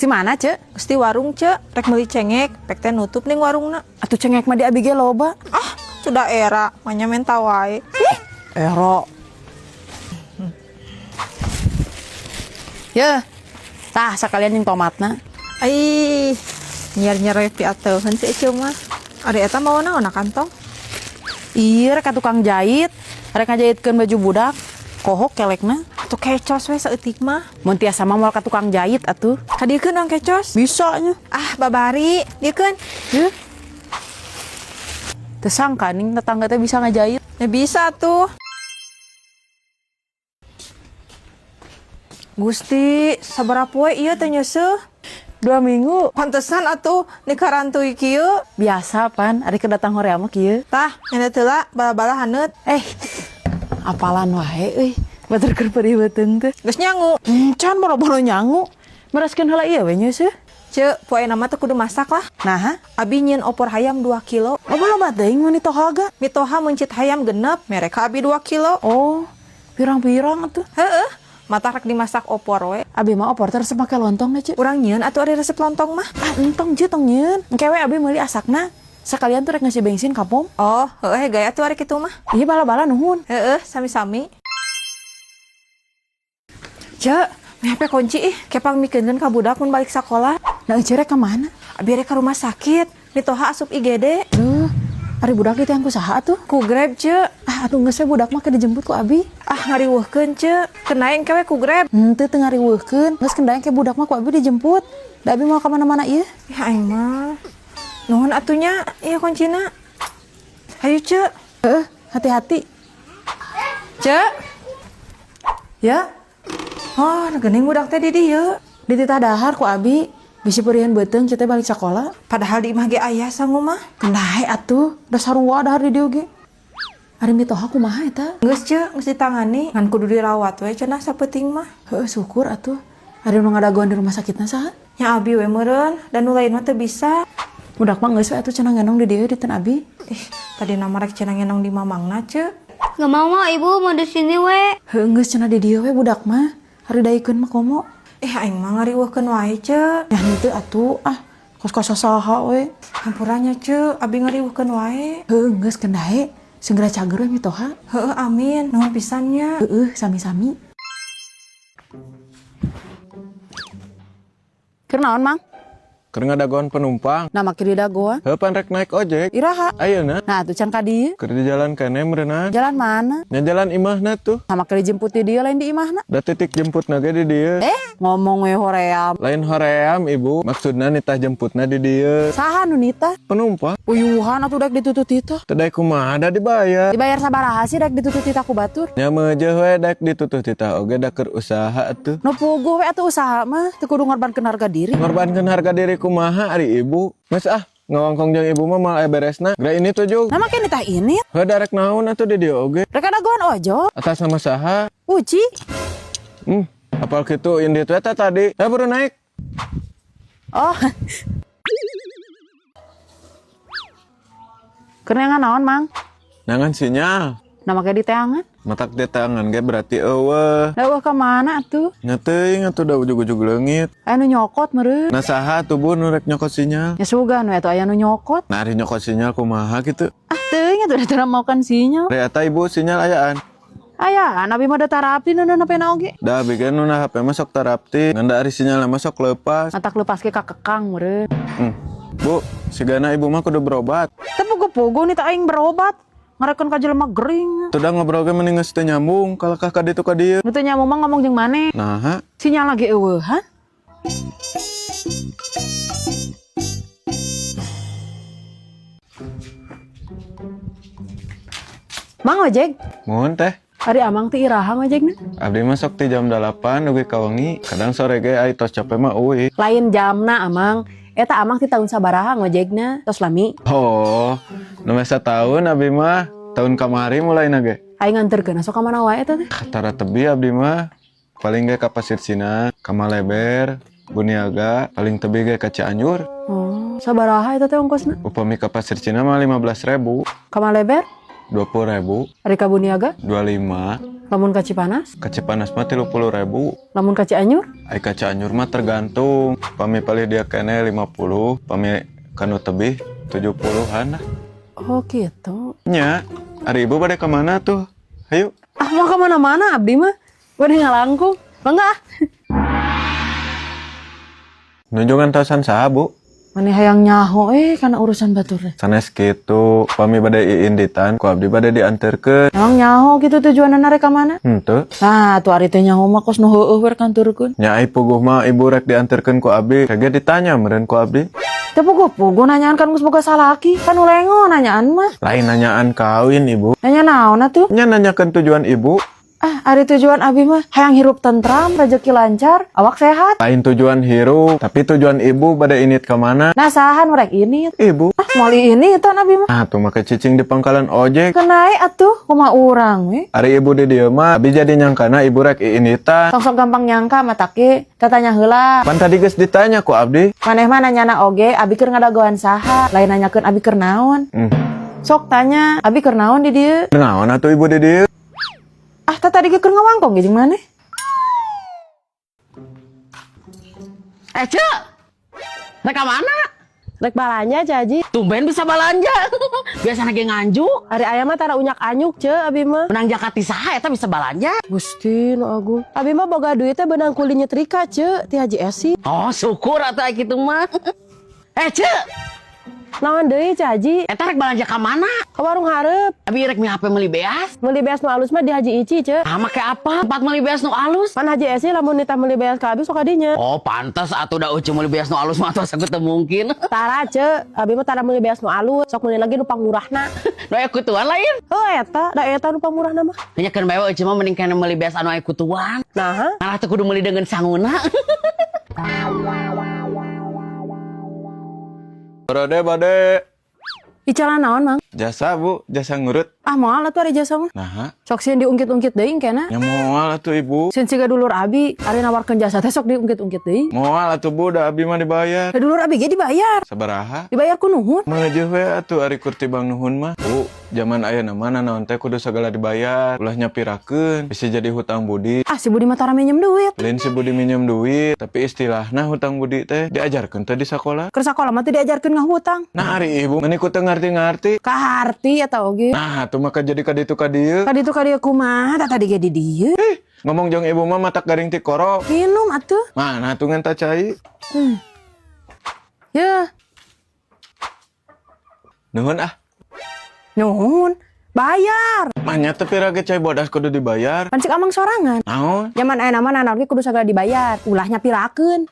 Ti mana, Cek? Geus ti warung, Cek. Rek meuli cengek, pek teh nutup ning warungna. Atuh cengek mah di abi ge loba. Ah, sudah era, manya menta wae. Ih, era. Yeuh. Tah sakalian jeung tomatna. Ai, nyiar-nyiar we piateuheun si Ece mah. Ari eta mawa naon na kantong? Iya, rek ka tukang jahit. Rek ngajahitkeun baju budak. Kohok kelekna. Atuh kecos we saeutik mah. Mun tiasa mah moal ka tukang jahit atuh. Kadiekeun urang kecos. Bisa nya. Ah, babari, diekeun. Yeuh. Teu sangka ning tetangga teh bisa ngajahit. Ya bisa tuh. Gusti, sabaraha poe ieu teh nyeuseuh? 2 minggu. Pantesan atuh nikarantui kieu. Biasa pan, ari keur datang horea mah kieu. Tah, nyana heula bala-bala haneut. Apalan wae euy. Batur keur perih beuteung teh. Geus nyangu. Can boro-boro nyangu. Meraskeun heula ieu we nyeuseuh. Ceu, poe nama teh kudu masak lah. Naha? Abi nyieun opor hayam 2 kilo. Loba-loba teuing mun mitoha ga. Mitoha meuncit hayam genep, mere ka abi 2 kilo. Oh, pirang-pirang atuh. Heeh, mata rek dimasak opor we. Abi mah opor teh resep make lontong deh, Ceu. Urang nyieun atuh ari resep lontong mah. Ah, entong Ceu tong nyieun. Engke we abi meuli asakna. Sekalian tuh rek ngasi bensin ka pom. Oh, heeh gaya tuh ari kitu mah. Iya bala-bala nuhun. Heeh, sami-sami. Ceu, HP kunci ih, kepang mikeun ka budak mun balik sakola. Nah, Ece rek ka mana? Abi rek ka rumah sakit, mitoha asup IGD. Duh, ari budak itu yang ku saha atuh? Ku Grab, Ceu. Ah, atuh geus we budak mah ke dijemput ku abi. Ah, ngariweuhkeun, Ceu. Kenaeng kewe ku Grab. Henteu teu ngariweuhkeun, geus kendaeng ke budak mah ku abi dijemput. Da abi mau ka mana-mana ieu. Ya aing mah. Nuhun atunya, ieu kuncina. Hayu, Ceu. Heeh, hati-hati. Ceu. Ya. Oh, geuning budak teh di dieu. Dititah dahar ku abi. Bisi peurihan beuteung kita balik sekolah. Padahal di imah ge aya sangu mah. Kendahe atuh, da sarua dahar di dieu ge. Ari mitoha kumaha eta? Geus, Ceu, geus ditangani. Ngan kudu dirawat we cenah sapeuting mah. Heeh, syukur atuh. Ari nu ngadagoan di rumah sakitna saha? Nya abi we meureun, dan nu lain mah teu bisa. Budak mah geus we atuh cenah ngenong di dieu di ten abi. Ih, tadi nama rek cenah ngenong di mamangna, Ceu. Gak mau mah ibu mau di sini we. Heuh, geus cenah di dieu we budak mah. Ari daikeun mah komo. Aing mah ngariweuhkeun wae, Ceu. Ya henteu atuh, ah, kos saha we. Hampuranya, Ceu, abi ngariweuhkeun wae. Heuh, geus kendahe. Segera cager we mitoha. Heuh, amin. Nuhun pisan nya. Heueuh, sami-sami. Keur naon, Mang? Keur ngadagoan penumpang. Nah, make didagoan. Heuh, pan rek naik ojek. Iraha. Ayeuna. Nah, atuh can ka dieu. Keur di jalan keneh meureunna. Jalan mana? Nya jalan imahna tuh. Nah, make dijemput di dieu lain di imahna. Da titik jemputna ge di dieu. Ngomong we hoream. Lain hoream, Ibu. Maksudna nitah jemputna di dieu. Saha nu nitah? Penumpang. Uyuhan atuh daek ditutut titah. Teu daek kumaha da dibayar. Dibayar sabaraha sih daek ditutut titah ku batur? Nya meujeuh we daek ditutuh titah oge da keur usaha atuh. Nu puguh we atuh usaha mah teu kudu ngorbankeun harga diri. Ngorbankeun harga diri kumaha ari Ibu? Geus ah, ngawangkong jeung Ibu mah moal aya beresna. Geura ini tuh jug. Nah, make nitah ini. Heuh, da rek naon atuh di dieu oge? Rek dagoan ojol. Atas nama saha? Uci. Apal kitu indit we teh tadi. Teh baru naik. Oh. Keur neangan naon, Mang? Nangan sinyal. Nah, make diteangan. Matak diteangan ge berarti eueuh. Da eueuh ka mana atuh? Nya teuing atuh da ujug-ujug leungit. Aya nu nyokot meureun. Nah saha atuh Bu nu rek nyokot sinyal? Ya sugan we atuh aya nu nyokot. Nah ari nyokot sinyal kumaha kitu? Ah teuing atuh da teu maokan sinyal. Ari eta Ibu sinyal ayaan. Ayaan abi mah da tarapti nu HP na oge. Da abi ge nu na HP mah sok tarapti, ngan da ari sinyalna mah sok leupas. Matak leupas ge ka kekang meureun. Bu, sigana Ibu mah kudu berobat. Teu puguh-puguh nih teh aing berobat. Ngarekeun ka jelema gering. Tuh da ngobrol ge mending geus teu nyambung, kalakah ka ditu ka dieu. Nu teu nyambung mah ngomong jeung maneh. Naha? Sinyal lagi eueuhan. Mang ojek? Mohon teh. Ari amang teh iraha ngojekna? Abdi mah sok ti jam 8 dugi ka wengi, kadang sore ge ai tos capek mah euy. Lain jamna amang. Eta amang ti tahun sabaraha ngojekna? Tos lami. Oh, nu satahun abdi mah, tahun kamari mulaina ge. Aing nganterkeun sok ka mana wae eta teh? Tara tebi abdi mah, paling ge ka Pasir Cina, ka Maleber, Buniaga, paling tebi ge ka Cianjur. Oh, sabaraha eta teh ongkosna? Upami ka Pasir Cina mah 15.000. Ka Maleber? 20.000. Ari ka Buniaga? 25. Lamun ka Cipanas? Ka Cipanas mah 30.000. Lamun ka Cianjur? Ai ka Cianjur mah tergantung. Pami palih dieu keneh 50, pami ka nu tebih 70-an lah. Oh, gitu. Nya, ari ibu bade kemana tuh? Ayo. Ah, moal kemana-mana abdi mah. Bade ngalangkung. Mangga ah. Nuju ngantosan saha, Bu? Mani hayang nyaho kana urusan batur teh. Sanes kitu, pami bade iinditan, ku abdi bade dianterkeun. Emang nyaho gitu tujuanna rek ka mana? Henteu. Nah, tuh ari teh nyaho mah kos nu heueuh we kanturkeun. Nya ai puguh mah ibu rek dianterkeun ku abdi. Kage ditanya meureun ku abdi. Teu puguh-puguh nanyaan kan geus boga salaki, kan nu lengo nanyaan mah. Lain nanyaan kawin, Ibu. Nanya naon atuh? Nya nanyakeun tujuan ibu. Ah, ari tujuan abi mah hayang hirup tentram, rezeki lancar, awak sehat. Lain tujuan hirup, tapi tujuan ibu bade indit ka mana? Nah, saha nu rek indit? Ibu. Ah, moal indit abi mah. Nah, tuh make cicing di pangkalan ojek. Kenai atuh kumaha urang we. Ari ibu di dieu mah, abi jadi nyangkana ibu rek iinditan. Sok-sok gampang nyangka mah ke, tatanya heula. Pan tadi geus ditanya ku abdi. Maneh mah nanyana oge, abi keur ngadagoan saha, lain nanyakeun abi keur naon. Sok tanya, abi keur naon di dieu? Naon atuh ibu di dieu? Ah, tah tadi ge keur ngawangkong ge jeung maneh. Eh, Cek. Rek ka mana? Rek balanja, Caji. Tumben bisa balanja. Biasana ge nganjuk. Ari aya mah tara unyak anyuk, Ce, abi mah. Menang zakat ti saha eta bisa balanja? Gusti nu agung. Abi mah boga duit teh beunang kuli nyetrika, Ce, ti Haji Esi. Oh, syukur atuh aya kitu mah. Eh, Cek. Naon deui, Caji? Eta rek balanja ka mana? Ka warung hareup. Abi rek mi HP meuli beas. Meuli beas nu alus mah di Haji Ici, Ce. Ah, make apa? Tempat meuli beas nu alus. Pan Haji Esi lamun nitah meuli beas ka abi sok kadinya. Oh, pantas atuh da ucu meuli beas nu alus mah atuh asa teu mungkin. Tara, Ce. Abi mah tara meuli beas nu alus, sok meuli lagi nu pangmurahna. Nu aya kutuan lain. Oh, eta, da eta nu pangmurahna mah. Nya keun bae we ucu mah mending keneh meuli beas anu aya kutuan. Nah, Malah teu kudu meuli dengan sanguna. Bade bade. Icalan naon, Mang? Jasa, Bu, jasa ngurut. Ah, moal atuh ari jasa mah. Nah, Sok sieun diungkit-ungkit deui kena. nya moal atuh ibu. Sieun siga dulur abi, ari nawarkeun jasa teh sok diungkit-ungkit deui. Moal atuh Bu, da abi mah dibayar. Da dulur abi ge dibayar. Sabaraha? Dibayar ku nuhun. Meujeuh we atuh ari kur tibang nuhun mah. Bu, zaman ayeuna mah nanaon teh kudu sagala dibayar. Ulah nyapirakeun, bisa jadi hutang budi. Ah, si Budi mah tara minjem duit. Lain si Budi minjem duit, tapi istilahna hutang budi teh diajarkeun teh di sekolah. Keur sakola mah teu diajarkeun ngahutang. Nah, ari ibu meni ku teu ngarti-ngarti. Kaharti eta oge. Nah, atuh maka jadi kaditu ka dieu. Kaditu ka dieu kumaha? Tah tadi ge di dieu. Ngomong jeung ibu mah matak garing ti koro. Minum atuh. Mana tuh ngenta cai? Ya, Nuhun ah. nuhun. Bayar. Manya teh pira ge cai bodas kudu dibayar. Pan cek amang sorangan. Naon? Zaman ayeuna mah nanaon ge kudu sagala dibayar. Ulah nyapirakeun.